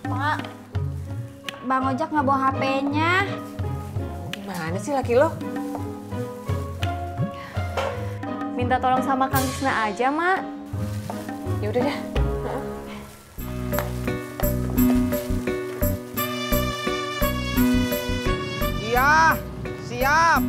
Mak, Bang Ojak nggak bawa HP-nya. Gimana sih laki lo? Minta tolong sama Kang Tisna aja, Mak. Ya udah deh. Iya, siap.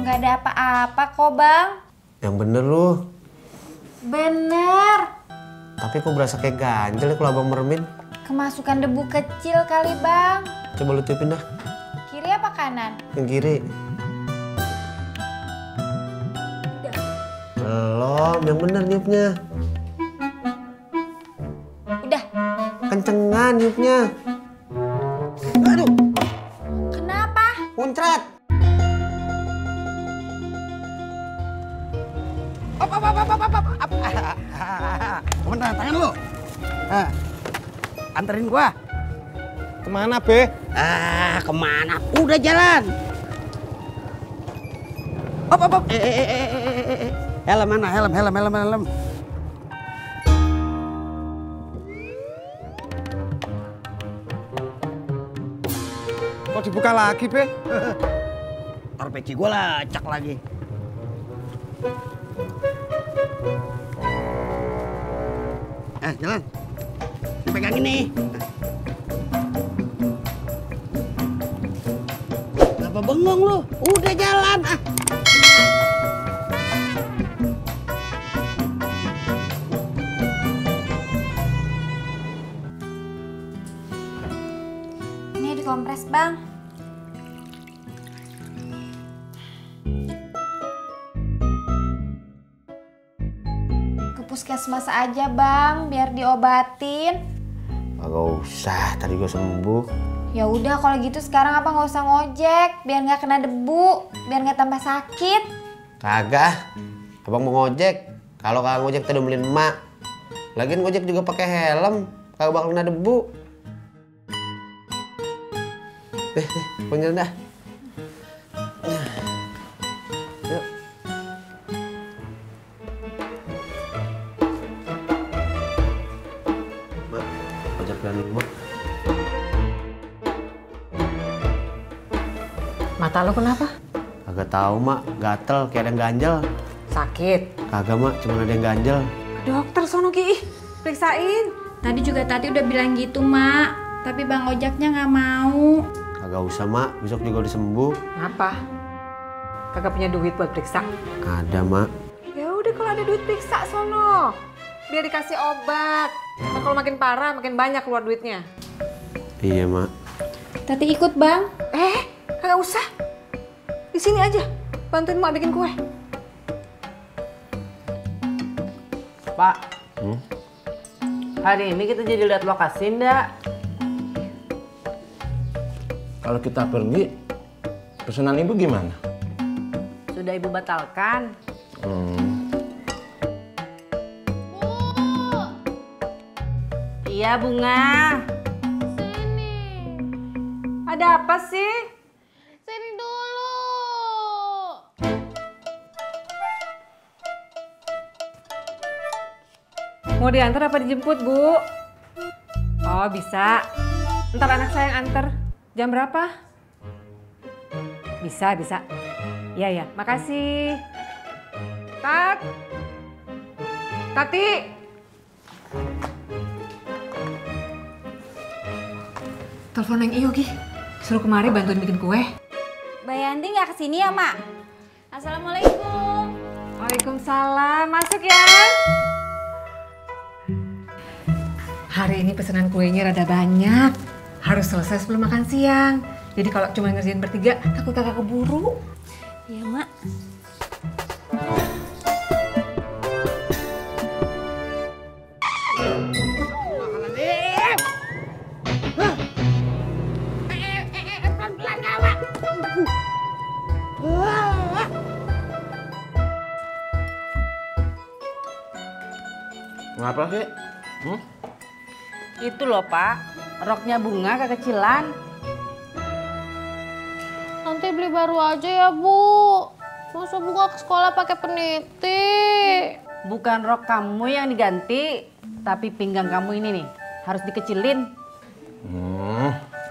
Nggak ada apa-apa kok, Bang. Yang bener lu. Bener. Tapi kok berasa kayak ganjel ya kalau abang mermin? Kemasukan debu kecil kali, Bang. Coba lu tiupin dah. Kiri apa kanan? Yang kiri. Belum, yang bener niupnya. Udah. Kencengan niupnya. Aduh, Kenapa? muncrat. Beneran tangan lu. Anterin gua. Kemana, Be? Kemana? Udah jalan. Op. Helm mana? Helm. Kok dibuka lagi, Be? Ntar peci gua lacak lagi. Jalan. Dipegangin nih. Kenapa bengong lu? Udah jalan. Ini dikompres, Bang. Ke puskesmas aja, Bang, biar diobatin. Kagak usah, tadi gua sembuh. Ya udah kalau gitu sekarang apa nggak usah ngojek, biar nggak kena debu, biar nggak tambah sakit. Kagak. Abang mau ngojek. Kalau kagak ngojek tadi beliin emak. Lagian ngojek juga pakai helm, kagak bakal kena debu. Pengen dah. Yuk. Mak, ojek berani mak. Mata lo kenapa? Kagak tahu mak, gatel kayak ada yang ganjel. Sakit. Kagak mak, cuma ada yang ganjel. Dokter sono Ki, periksain. Tadi juga Tati udah bilang gitu, Mak. Tapi Bang Ojaknya nggak mau. Kagak usah mak, besok juga udah sembuh. Apa? Kagak punya duit buat periksa? Ada mak. Ya udah kalau ada duit periksa sono. Biar dikasih obat. Nah, kalau makin parah makin banyak keluar duitnya. Iya mak. Tati ikut, Bang. Kagak usah. Di sini aja. Bantuin mak bikin kue. Pak, hari ini kita jadi lihat lokasi ndak? Kalau kita pergi, pesanan ibu gimana? Sudah ibu batalkan. Iya Bunga. Sini. Ada apa sih? Sini dulu. Mau diantar apa dijemput, Bu? Oh, bisa. Ntar anak saya yang antar. Jam berapa? Bisa. Iya. Makasih. Tati. Telepon yang Iyo, Gi. Suruh kemari bantuin bikin kue. Mbak Yanti nggak kesini ya, Mak? Assalamualaikum. Waalaikumsalam. Masuk ya. Hari ini pesanan kuenya rada banyak. Harus selesai sebelum makan siang. Jadi kalau cuma ngerjain bertiga, takut kakak keburu. Iya, Mak. Ngapa sih? Itu loh Pak, roknya Bunga kekecilan. Nanti beli baru aja ya Bu. Masa Bunga ke sekolah pakai peniti? Bukan rok kamu yang diganti, tapi pinggang kamu ini nih harus dikecilin.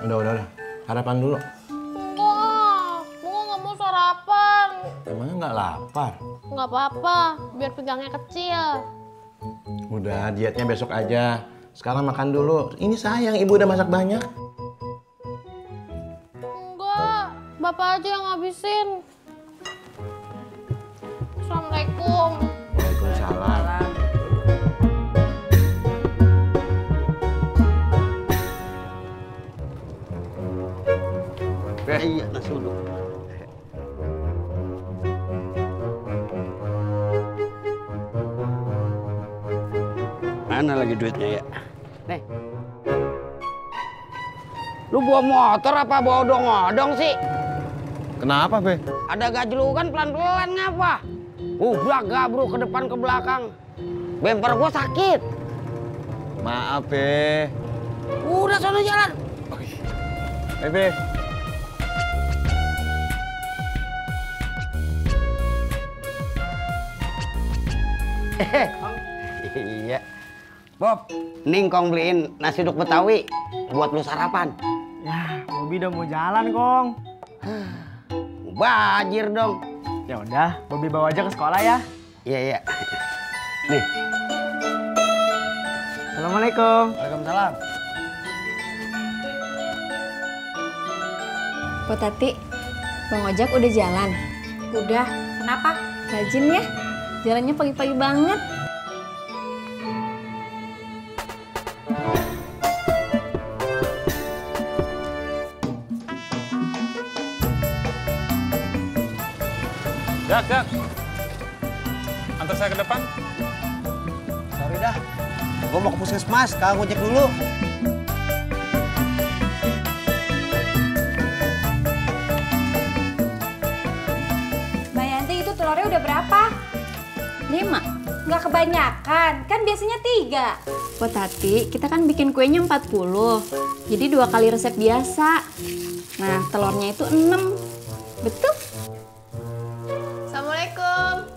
Udah. Sarapan dulu. Enggak, Bunga nggak mau sarapan. Emangnya nggak lapar? Nggak apa-apa, biar pinggangnya kecil. Udah, dietnya besok aja. Sekarang makan dulu. Ini sayang, ibu udah masak banyak. Enggak, Bapak aja yang ngabisin. Assalamualaikum. Waalaikumsalam. Iya, nasi uduk. Mana lagi duitnya ya? Nih. Lu bawa motor apa bawa odong-odong sih? Kenapa, Be? Ada gajlukan pelan-pelan ngapa? Gabruk ke depan ke belakang. Bemper gua sakit. Maaf, Be. Udah sono jalan. Be. Iya. Bob, ning kong beliin nasi uduk Betawi buat lu sarapan. Ya, Bobi udah mau jalan, Kong. Bajir dong. Ya udah, Bobi bawa aja ke sekolah ya. Iya. Nih. Assalamualaikum. Waalaikumsalam. Po Tati, Bang Ojak udah jalan? Udah, kenapa? Rajin ya, jalannya pagi-pagi banget. Jak. Antar saya ke depan. Sorry dah, gue mau ke puskesmas, kakak ngojek dulu. Mbak Yanti, itu telurnya udah berapa? 5. Nggak kebanyakan, kan biasanya 3. Po Tati, kita kan bikin kuenya 40. Jadi 2 kali resep biasa. Nah, telurnya itu 6. Betul? Assalamualaikum.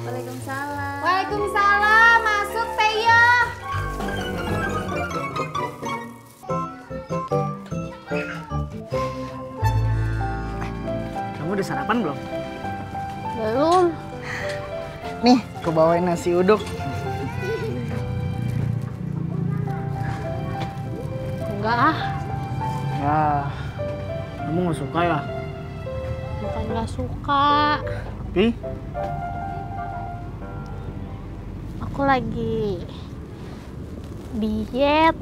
Waalaikumsalam. Waalaikumsalam. Masuk, Teyo. Kamu udah sarapan belum? Belum. Nih, aku bawain nasi uduk. Enggak ah, Ya, kamu nggak suka ya? bukan nggak suka. Tapi, Aku lagi diet.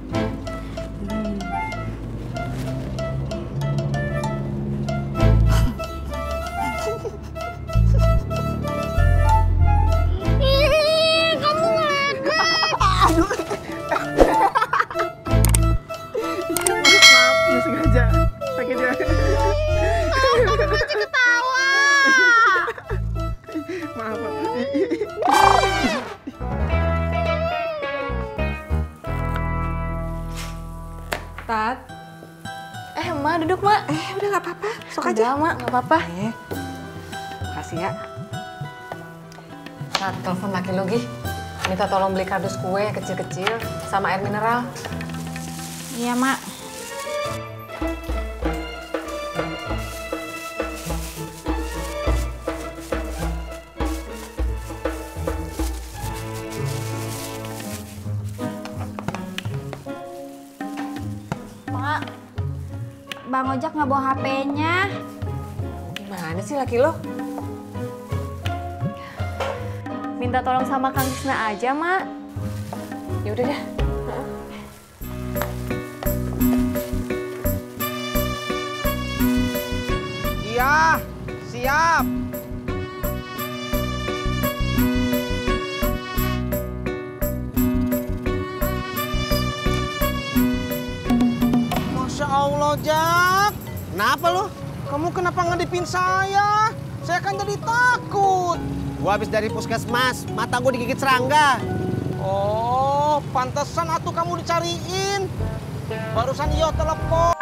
Ih, kamu ngeledek. maaf, nggak sengaja. Sakit ya. Ketawa. Maaf, Pak. Tat. Emak duduk, Mak. Udah nggak apa-apa. Sok Udah, aja. Mak, nggak apa-apa. Makasih ya. Tat, telepon laki lo, Gi. Minta tolong beli kardus kue yang kecil-kecil sama air mineral. Iya, Mak. Mak, Bang Ojak nggak bawa HP-nya. Gimana sih laki lo? Minta tolong sama Kang Tisna aja, Mak. Ya udah deh. Iya, siap. Masya Allah, Jak. Kenapa lu? Kamu kenapa ngedipin saya? Saya kan jadi takut. Gua habis dari puskesmas, mata gua digigit serangga. Oh, pantesan atuh kamu dicariin. Barusan Iyo telepon.